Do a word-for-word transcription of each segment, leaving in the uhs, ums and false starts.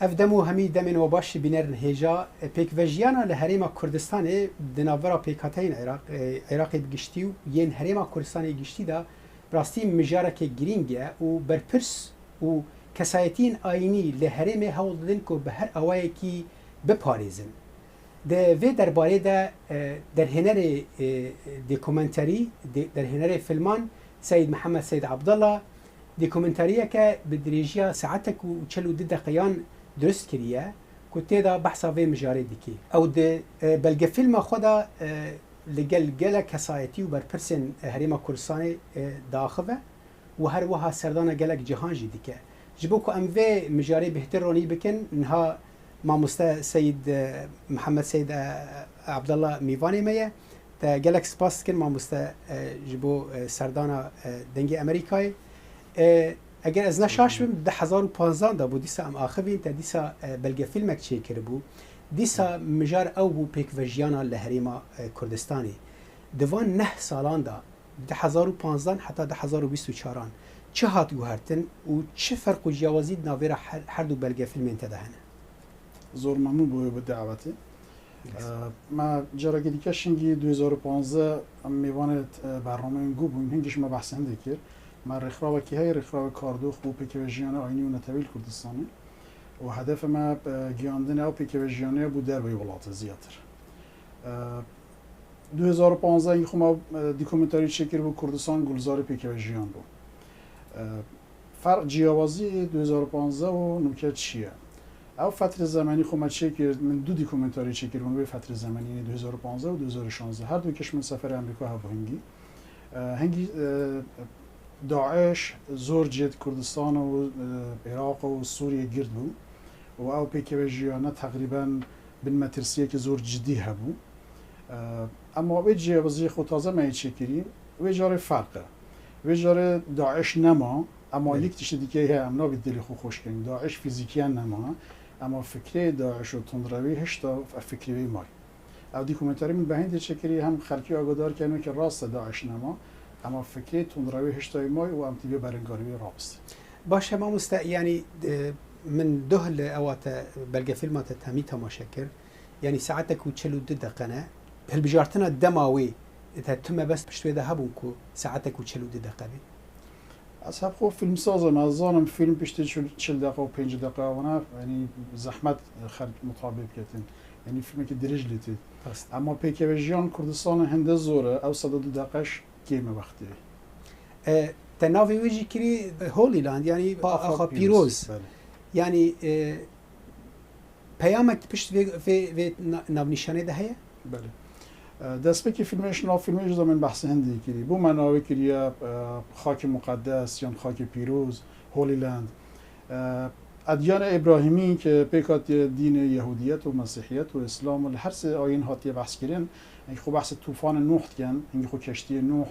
Ev dem û hemî demên we baş bînerin hêja. Pêkvejiyana li Herêma Kurdistanê di navbera pêkhateyên Iraq, e, Iraqê bi giştî û yên Herêma Kurdistanê giştî de bi rastî mijarekê girîng e û berpirs û kesayetiyên ayînî li herêmê hewl didin ku bi her awayekî biparêzin. Di vê derbarê de, e, derhênerê, e, dokumenterî, de-, derhênerê filman Seyîd Mihemed Seyîd Abdullah, dokumenteriyeke bi dirêjiya saetek û çil û du deqeyan dirust kiriye ku tê de behsa vê mijarê dike. Ew di, e, belgefîlma xwe de, e, li gel gelek kesayetî û berpirsên Herêma Kurdistanê, e, diaxive û her wiha serdana gelek cihan jî dike. Ji bo ku em vê mijarê bêhtir ronî bikin, niha mamoste Seyîd, e, Mihemed Seyîd, e, Abdullah mîvanê me ye. Te gelek spas dikin mamoste, e, ji bo, e, serdana, e, Dengê Amerîkayê. E, eger ez ne şaş bim, di du hezar û panzdeh de bû, dîsa em axivîn, te dîsa, e, belgefîlmek çêkiribû. Dîsa mijar ew bû pêkvejiyana li Herêma, e, Kurdistanê. Di van neh salan de, di du hezar û panzdeh heta du hezar û bîst û çaran çi hat guhertin û çi ferq û ciyawazî di navbera her, her du belgefîlmên te de hene? Zor memnûn bû bi dawetê. Yes. Eee, me carekî dike şingî du hezar û panzdeh em mêvanê, e, bernameyên gû bûn. Hingî ji me behsê hindê kir. Me rêxrawekî heye, rêxrawek kardox bû pêkevejiyana ayînî û netewî li Kurdistanê. Û hedefê me, e, giyandinê ew pêkevejiyanê bû derveyî welatê zêdetir. Eee, du hezar û panzdeh xwe me, e, dokumenterî çêkir bû Kurdistan Gulzarê Pêkevejiyan bû. E, Ferq ciyawazî du hezar û panzdeh û nûke çi ye? Ew fetrê zemenî xwe me çêkir, min du dokumentarî çêkir, min wê fetrê zemenî, yanî du hezar û panzdeh û du hezar û şazdeh. Her du keş min seferê Amerîka hebû hingî. E, hingî, e, DAIŞ zor cihê Kurdistan û, e, Iraq û Sûriyê girt bû. Û ew pêkevejiyane teqrîben bin metirsiyekî zor cidî hebû. E, Ema wê ciyawaziyê xwe taze me yê çêkirî, wê carê ferq e. Wê carê DAIŞ nema, ema Belê. Yek tiştê dike heye, em nabî dilê xwe xweş kirin. DAIŞ fîzîkiyan nema, ema fikrê DAIŞ û tundrewî hişta ev fikrê wê may. Ev dokumenterî min bi hindê çêkirî, hem xelkî agodar kirin weke rast e DAIŞ nema, ema fikrê tundrewî hişta wê may û em tîbê berengarî wê rabistin. Baş e mamoste, yanî, e, min doh li ewa te belgefîlma te temî temaşe kir. Yanî saetek û çil û du deqe ne. Hilbijartina dema wê, te tu mebest pişt wê de hebûn ku saetek û çil û du deqe bê? Ez heb xwe fîlmsaz im, ez zanim fîlm piştî çil, çil deqa û pêncî deqa wana, yanî zehmet xelk mutabê biketin. Yanî fîlmekî dirêj lê tê. Rast. Ema pêkevejiyan Kurdistanê hinde zor e, ew seda du deqeş kêm e wextê. E, te navê wê jî kirî, e, Holy Land, yanî Axa Axa Pîroz. Pîroz. Belê. Yanî, e, peyamek pişt vê, vê, vê na-, navnîşanê de heye? Belê. E, destpêkê fîlmê, ji nav fîlmê jî min behsê hindê kirî. Bû me navê kiriye, e, Xakê Muqeddes yan Xakê Pîroz, Holy Land. E, Edyanê Îbrahîmî ke pêk hatiye dînê Yehûdiyet û Mesîhiyet û Îslam û li her sê ayîn hatiye behs kirin. Hingî xwe behsê tûfanê Nuh dikin, hingî xwe keştiyê Nuh,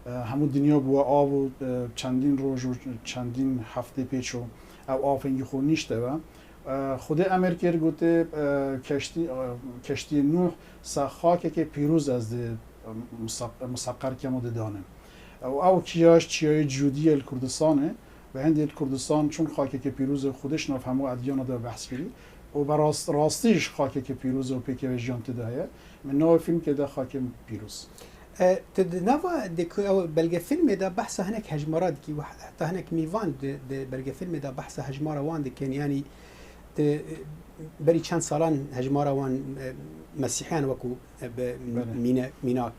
e, hemû dinya bûye av û, e, çendîn roj û çendîn heftê pê çû ew av hingî xwe nîşte ve. E, Xwedê emir kir, gotê, e, keştî, e, keştiyê Nuh ser xakekê pîroz ez dê, e, musa-, museqer kem û dê danim. Û ew çiyayê, çiyayê Cûdî ye li Kurdistanê, bi hindê li Kurdistan çûn xakekê pîroz e, Xwedê ji nav hemû edyana de behs kirî. Û bi rast, rastî jî xakekê pîroz e û pêkevejiyan tê de heye. Min navê fîlmkê de Xakê Pîroz. E, tu di nava di ku ew belgefîlmê de behsa hinek hejmara dikî û heta hinek mîvan di, di belgefîlmê de behsa hejmara wan dikin. Yanî di, berî çend salan hejmara wan, e, mesîhiyan wekû, e, bi Belê. Mîne-, mînak.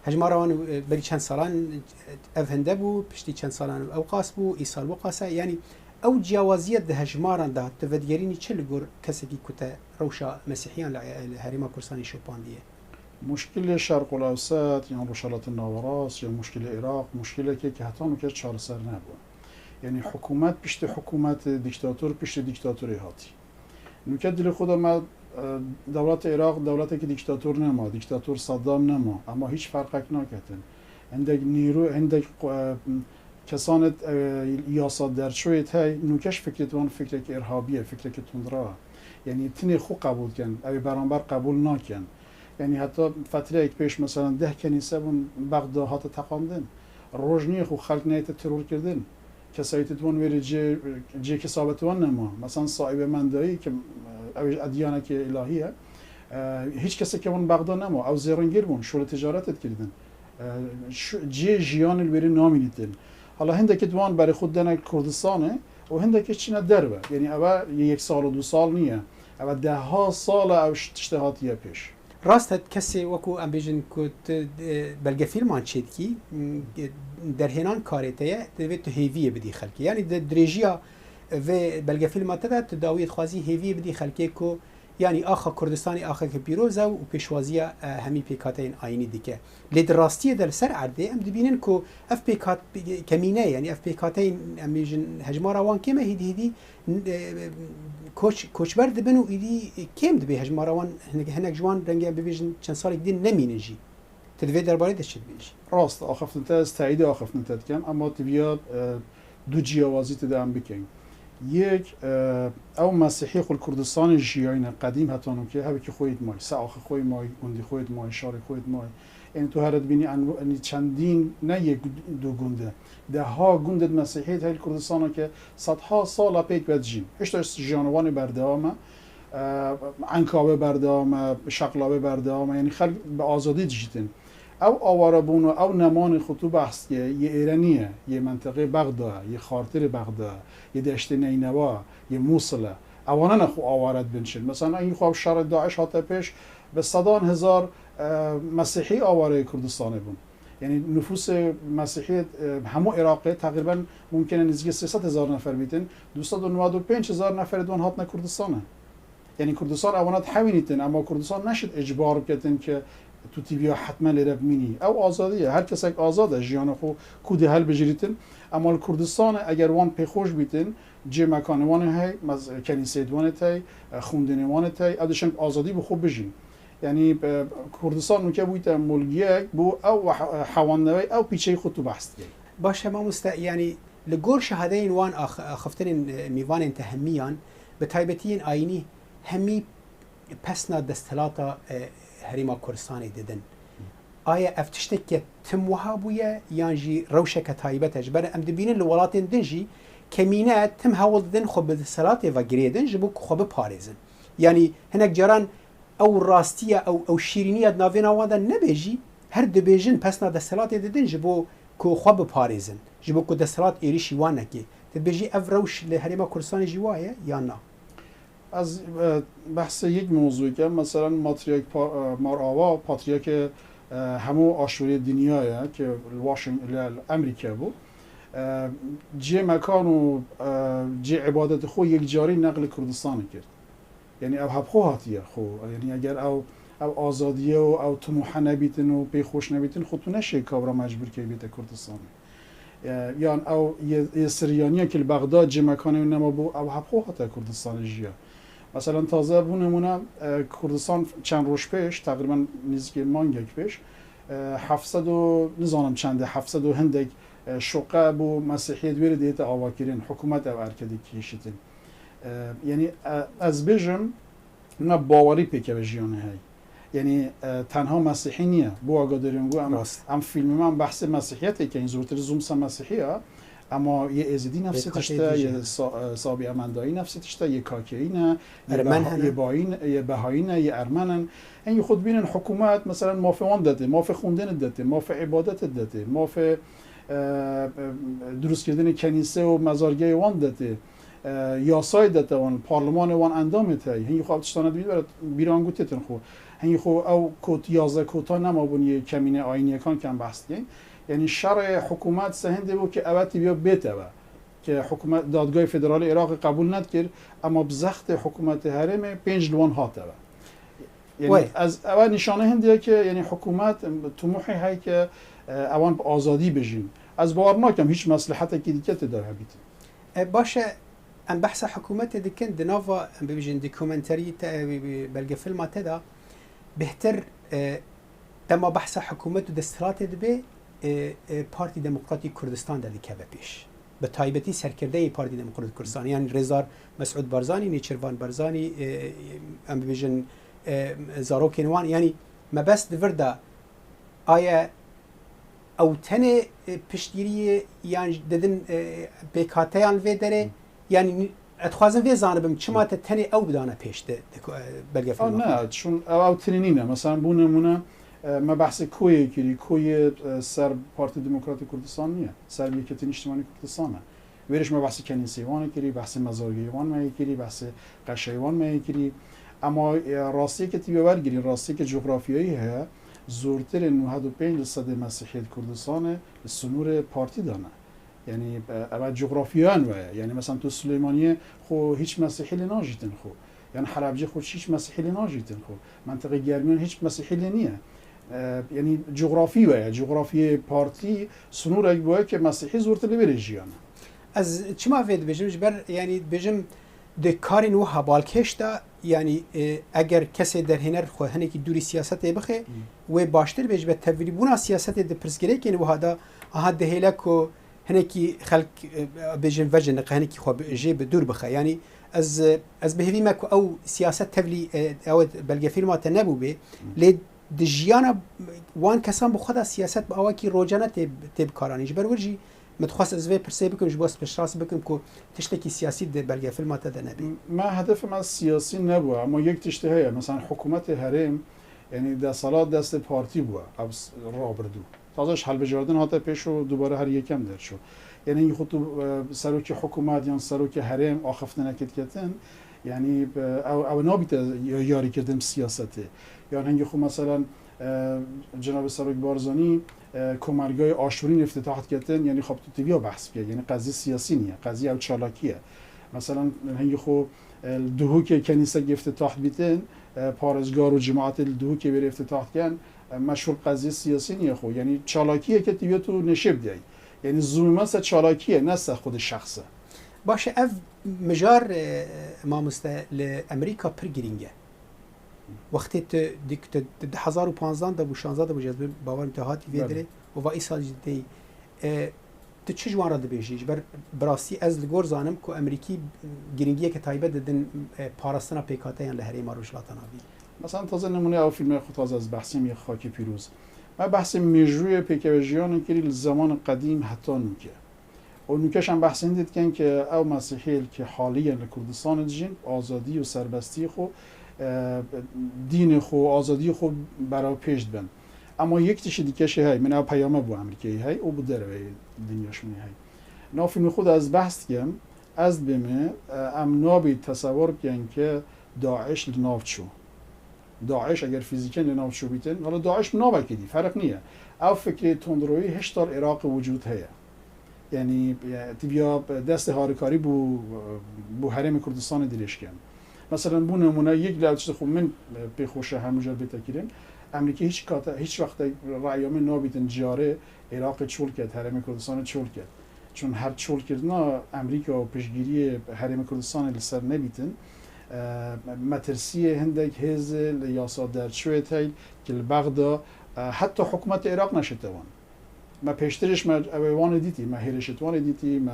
Hejmara wan, e, berî çend salan, e, ev hinde bû, piştî çend salan ew qas bû, îsal wiqas e. Yanî ew ciyawaziye di hejmaran de tu vedigerînî çi li gor kesekî ku te rewşa mesîhiyan li, li Herêma Kurdistanê şopandiye? Muşkilê Şerqul Ewset yan Rojhilata Nawerast yan muşkilê Iraq, muşkilekê ke heta nûke çareser nebû. Yanî hikûmet piştî hikûmetê, dîktator piştî dîktatorê hatî. Nûke dilê xwe de me, e, dewleta Iraq dewletekî dîktator nema, dîktator Saddam nema, ema hîç ferqek naketin. Hindek nîro, hindek, e, kesanê, e, yasa derçoyê hey, nûke jî fikrê wan fikrekî irhabî ye, fikrekî tundra ye. Yanî tinê xwe qebûl dikin, ew ê beramber qebûl nakin. Yanî heta fetreyek pêş, meselen, deh kenîse bûn Bexda hate teqandin. Roj nîne ku xelk neyête teror kirdin. Kesayetê wan wê rê cê, cê kesabetê wan nema. Mesela Saîbe Mendayî ki, e, ew jî edyanekê îlahî ye. E, hiç keseke wan Bexda nema. Ew zêrengêr bûn, şolê ticaret dikirin. E, şu, cê jiyanê li wê rê namînitin. Hala hindekî di wan berê xwe dene Kurdistanê û hindekî çine derve. Yanî ev yek sal û du sal niye. Ev deha sal e ew ş-, tiştê hatiye pêş. Rast e, kesê wekû em bêjin ku tu, e, belgefîlman çêdikî, m, e, derhênan karê te ye, divê tu hêviyê bidî xelkê. Yanî di dirêjiya vê belgefîlma te de tu dawiyê dixwazî hêviyê bidî xelkê ku, yanî axa Kurdistanê axeke pîroz e û pêşwaziya, e, hemî pêkhateyên ayînî dike. Lê di rastiyê de li ser erdê em dibînin ku ev pêkhat-, kemîne ye, yanî ev pêkhateyên, em bêjin, hejmara wan kêm e, hêdî hêdî, e, koç-, koçber dibin û êdî kêm dibe hejmara wan, hinek, hinek ji wan rengê em bibêjin çend salek din nemînin jî. Tu di vê derbarê de çi dibêjî? Rast, axaftina te, ez teyîdê axaftina te dikim, ema tu viya, e, du ciyawazî tu de em bikin. Yek, e, ew Mesîhî xwe li Kurdistanê jiyayne qedîm heta nûkê, hevekî xwe yê dimayî, se axê xwe yê mayî, gundî xwe yê dimayî, şarê xwe yê dimayî. Ên tu here dibînî en, enî çendîn ne yek du gund e. Deha gundê di Mesîhiyê hey li Kurdistana ke sedha sala pêk ve dijîn. Hişta jiyana wan ê berdewam e. E, Enka wê berdewam e, şeqla wê berdewam e. Yanî xelk bi azadî dijîtin. Ew awarebûn û ew nemanê xwe tu behs dike, yê êre niye, yê menteqê Bexda, yê xartirê Bexda, yê deştê Neynewa, yê Mûsil e. Ewana ne xwe aware dibin çin. Mesela, ên xwe şerê DAIŞ hate pêş, bi sedan hezar, e, Mesîhî awareyê Kurdistanê bûn. Yanî nufusê Mesîhiyê, e, hemû Iraqê teqrîben mumkin e nêzîkî sê sed hezar nefer bîtin, du sed û newed û pênc hezar neferê di wan hatine Kurdistanê. Yanî Kurdistan ewana dihewînîtin, ema Kurdistan neşit icbar biketin ke tu tîviya hetmen lêre bimînî. Ew azadî ye. Her kesek azad e jiyana xwe ku dê helbijêrîtin. Ema li Kurdistanê eger wan pêxweş bîtin, cê mekanê wan ê hey, mez-, kenîseyê di wan ê tey, e, xwendinê wan ê tey, ew dişin bi azadî bi xwe bijîn. Yanî, e, Kurdistan nûke bûyte mulgiyek bo ew we-, e, hewandewey ew pîçeyî xwe tu behs dikey. Baş e mamoste, yanî li gor şehadeyên wan ax-, axiftinên, e, mîvanên te hemiyan, bi taybetî yên ayînî, hemî pesna desthilata, e, Herêma Kurdistanê didin. Aya ev tiştekî tim wiha bûye yan jî rewşeke taybet e? Ji ber em dibînin li welatên din jî kemîne tim hewl didin xwe bi desthilatê ve girêdin ji bo ku xwe biparêzin. Yanî hinek caran ew rastiya, ew, ew şîrîniya di navêna wan de nebe jî, her dibêjin pesna desthilatê didin ji bo ku xwe biparêzin, ji bo ku desthilat êrîşî wan neke. Tu dibêjî ev rewş li Herêma Kurdistanê jî wa ye yan na? Ez, e, behsê yek mewzûyê ke, meselen, Matriyek Pa-, e, Mar Ava, Patriyekê, e, hemû aşûrê dinya ye, ke li Washing-, li, li Emerîke bû. E, cê mekan û, e, cê îbadetê xwe yekcarî neqlê Kurdistanê kir. Yanî ew hebxwe hatiye xwe. Yanî eger ew, ew azadiye û ew timohe nebîtin û pêxweş nebîtin, xwe tu neşê kabra mecbûr key bête Kurdistanê. E, yan ew yê, yê Siryaniya ki li Bexda cê mekanê wê nema bû, ew hebxwe hate Kurdistanê jiya. Meselen taze bo nemûne, e, Kurdistan çend roj pêş, teqrîben nêzîkê mangek pêş, e, heft sed û nizanim çend e, heft sed û hindek, e, şoqe bo Mesîhiyê di wê rê dihête avakirin, hikûmet ew erke dikişîtin. E, yanî, e, ez bêjim, ne bawerî pêkeve jiyanê hey. Yanî, e, tenha Mesîhî niye. Bo agadariyan gu em, Rast. Em fîlmê me em behsê Mesîhiyetê keyin, zortir zûm se Mesîhî ye. Ema yê Êzidî nefsê Pêkhatê tişt e, dî jî. Yê Sa-, e, Sabî Emendayî nefsê tişt e, yê Kakeyî ne, yê Ermen Beha-, hene? Yê Bayî ne, yê Behayî ne, yê Ermen in. Hingî xwe dibînin hikûmet, meselen, mafê wan detê, mafê xwendinê detê, mafê îbadetê detê, mafê, e, e, dirustkirdinê kenîse û mezargehê wan detê. E, yasayê dete wan, parlemanê wan endamê te ye. Hingî xwe ev tiştane dibît were bîran gotêtin xwe. Hingî xwe ew kot, yazdeh kota nema bûn yê kemîne ayîniyekan ke em behs dikin. Yanî şerê hikûmet se hindê bû ke ev tîviya bête ve. Ke hikûmet, Dadgehê Federalî Iraqê qebûl nedikir, ema bi zextê hikûmetê herêmê pênc li wan hate ve. Yanî Wey. ez, ew nîşane hindê ye ke, yanî hikûmet, tumuhê heye ke, e, ewan bi azadî bijîn. Ez bawer nakim hîç meslehetekî dike tê de hebîtin. E, baş e, em behsa hikûmetê dikin, di nava, em bibêjin, dokumenterî te, e, belgefilma te de bêhtir, e, dema behsa hikûmet û desthilatê dibe, e, e, Partî Demokratîk Kurdistan derdikeve pêş. Bi taybetî serkirdeyê Partî Demokratîk Kurdistan, yanî Rêzdar Mesûd Barzanî, Nêçîrvan Barzanî, e, em bibêjin, e, zarokên wan, yanî mebest di vir de aye ew tenê, e, piştgiriyê yan didin, e, pêkhateyan li vê derê? Yanî, ez dixwazim vê zanibim, çima te tenê ew bidane pêş di, di, e, belge filma? Ne, çûn ew, ew tenê nîne. Mesela, bû nemûne, e, me behsê koyê kirî, koyê, e, ser Partî Demokratîk Kurdistan niye, ser Yekîtî Niştimanî Kurdistan e. Wêrê ji me behsê kenîseyê wan kirî, behsê mezargehê wan me yê kirî, behsê qeşeyê wan me yê kirî. Ema, e, rastiyeke tî wergirî, rastiyeke cografyayî heye. Zortirê newhed û pênc li sedê Mesîhiyê di Kurdistanê li sinûrê partî de ne. Yanî, e, ev cografyayan we ye. Yanî, mesela, tu Silêmaniyê xwe hiç Mesîhî lê najîtin xwe. Yan Helebcê xwe hiç Mesîhî lê najîtin xwe. Mentiqê Germiyan hiç Mesîhî lê niye. E, yanî, cografî we ye. Cografiyê partî sinûrek bûye ke Mesîhî zortir li vê rê jiyane. Ez çima vê dibêjim? Ji ber, yanî, dibêjim, di karên wiha balkêş de, yanî, e, eger kesê derhêner xwe hinekî dûrî siyasetê bixe, Hmm. wê baştir bê ji ber tevlîbûna siyasetê di pirsgirêkên wiha de, aha dihêle ku hinekî xelk, e, bêjin vecin, hinekî xwe bi, jê bi dûr bixe. Yanî ez, ez bi hêvî me ku ew siyaset tevlî, e, ew belgefîlma te nebûbê. Lê di jiyana wan kesan bi xwe de siyaset bi awakî rocane tê, tê bikaranîn. Ji ber wir jî min dixwest ez vê pirsê bikim, ji bo ez piştrast bikim ku tiştekî siyasî di belgefîlma te de nebê. Me hedefê me siyasî nebû, ama yek tiştî heye. Mesela hikûmetê herêm, yanî desthilat destê partî bûye, ev s-, rabirdû. Taze ji hilbijartin hate pêş û dubare her yekem derçû. Yanî hingî xwe tu, e, serokê hikûmet yan serokê herêm axiftinekê diketin, yanî, e, ew, ew nabîte ya-, yarîkirdin bi siyasetê. Yan hingî xwe, meselen, e, cenabê Serok Barzanî, e, komergayê Aşûrîn îftitah diketin, yanî xwe tu tiviya behs bike. Yanî qezî siyasî niye, qezî ew çalakî ye. Meselen, hingî xwe, e, li Duhokê kenîsek îftitah dibîtin, e, parêzgar û cemaetê li Duhokê wêrê îftitah dikin, e, meşhûr qezî siyasî niye xwe. Yanî çalakiyeke tu yê tu nêşê bideyî. Yanî zûmê me ser çalakî ye, ne ser xwedî şexs e. Baş e, ev mijar, e, mamoste, li Amerîka pir girîng e. Wextê tu dik-, tu di du hezar û panzdeh de bû, şanzdeh de bû, ez bawerim tu hatî vê Belê. dirê û va îsal jî tê. E, tu çi ji wan re dibêjî? Ji ber bi rastî ez li gor zanim ku Amerîkî girîngiyeke taybet didin, e, parastina pêkhateyan li Herêma Rojhilata Navîn. Mesela taze nemûne ew fîlmê xwe taze ez behsîm yê Xakî Pîroz. Me behsê mêjûyê pêkevejiyanê kirî li zemanê qedîm heta nûke. Û nûke jî em behsê hindê dikin ke ew Mesîhiyê li ke haliyen li Kurdistanê dijîn, azadî û serbestiyê xwe, e, dînê xwe, azadiyê xwe berav pêş dibin. Ema yek tiştî dike jî hey, min ew peyame bo Amerîkayê hey û bo derveyê dinya ji min hey. Nav fîlmê xwe de ez behs dikim, ez dibêjim, e, em nabî tesewir bikin ke DAIŞ li nav çû. DAIŞ eger fîzîken li nav çûbîtin, hala DAIŞ bi navekê dî, ferq niye. Ew fikrê tundroyî hişta li Iraqê wicûd heye. Yanî, e, tiviya destê harîkarî bo, bo Herêmê Kurdistanê dirêj kin. Meselen, bo nemûne, yek lewçe xwe min, e, pê xweş e hemû car bête kirin. Amerîkê hiç kate, hiç wexte rayamê nabîtin ciyarê Iraqê çol ket, Herêmê Kurdistanê çol ket. Çun her çolkirina Amerîka û piştgiriyê Herêmê Kurdistanê li ser nebîtin, e, metirsiyê hindek hêzê li yasa derçûyê tey ki li Bexda, e, heta hikûmetê Iraq neşite wan. Me pêştir jî me ew ê wanê dîtî, me hêrişê di wanê dîtî, me,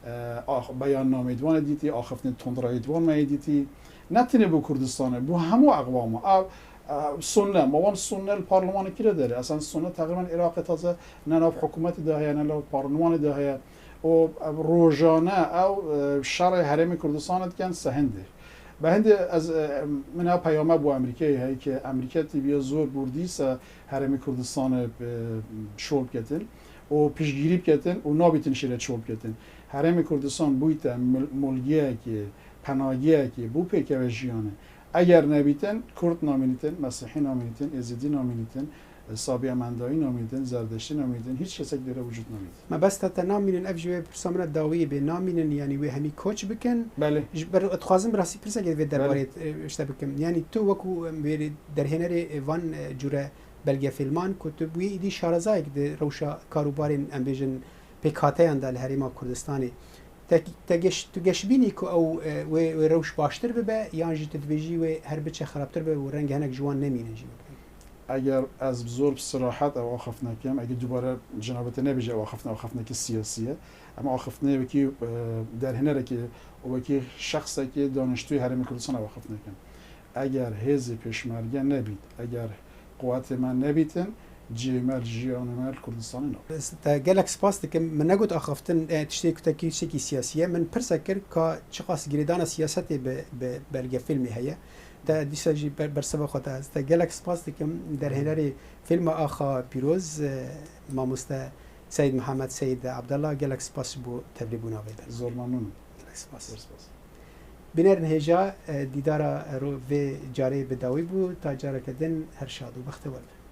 e, ax-, beyannameyê di wanê dîtî, axiftinê tundrayê di wan me yê dîtî. Ne tenê bo Kurdistanê, bo hemû eqwama. Ew, e, Sunne, ma wan Sunne li parlemanê kire derê. Esen Sunne teqrîben Iraqê taze ne nav hikûmetê de heye, ne nav parlemanê de heye. Û, e, rojane ew, e, şerê Herêmê Kurdistanê dikin sehindê. Be hindê ez, e, min ew peyame bo Amerîkayê heye ke Amerîka tîviya zor bûr dîsa Herêmê Kurdistanê, e, şol biketin û piştgirî biketin û nabîtin şêre şol biketin. Herêmê Kurdistan bûyte mil-, mulgiyekê, penagiyekê bo pêkeve jiyanê. Eger nebîtin, Kurd namînitin, Mesîhî namînitin, Êzidî namînitin, Sabî Emendayî namînitin, Zerdeştî namînitin, hiç kesek lêre wicûd namînitin. Mebesta te namînin, ev jî wê pirsa min e dawiyê bê, namînin, yanî wê hemî koç bikin? Belê. Ji ber, dixwazim bi rastî pirsekê vê Belê. derbarê, e, işte bikim. Yanî tu wekû, em, wê derhênerê, e, van, e, cûre belgefîlman ku tu bûyî îdî şarezayek di rewşa karûbarên, em bêjin, pêkhateyan de li Herêma Kurdistanê. Te, te geş-, tu geşbînî ku ew, e, wê, wê rewş baştir bibe, yan jî tu dibêjî wê her biçe xerabtir bibe û renge hinek ji wan nemînin jî wek? Eger ez bi zor, bi sirahet ew axiftinek kim, eger dubare cenabê te nebêje ew axiftin-, axiftinekî siyasî ye, em axiftinê wekî, e, derhênerekê û wekî şexsekê daniştûyê Herêmê Kurdistan ew axiftinek kim. Eger hêzê pêşmerge nebît, eger quwetê me nebîtin, Cihê me li jiyanê me li Kurdistanê ne. Te gelek spas dikim. Min negot axaftin, e, tiştê ku te kir tiştekî siyasî ye. Min pirsek kir ka çiqas girêdana siyasetê bi, bi belgefîlmê heye. Te dîsa jî ber-, bersiva xwe te. Te gelek spas dikim. Derhênerê fîlma Axa Pîroz, e, mamoste Seyîd Mihemed Seyîd Ebdela, gelek spas ji bo tevlîbûna vê ber. Zor memnûn im. Gelek spas. Zor spas. Bînerên hêja, e, dîdara ro-, vê carê bi dawî bû. Ta careke din her şad û bextewar bin.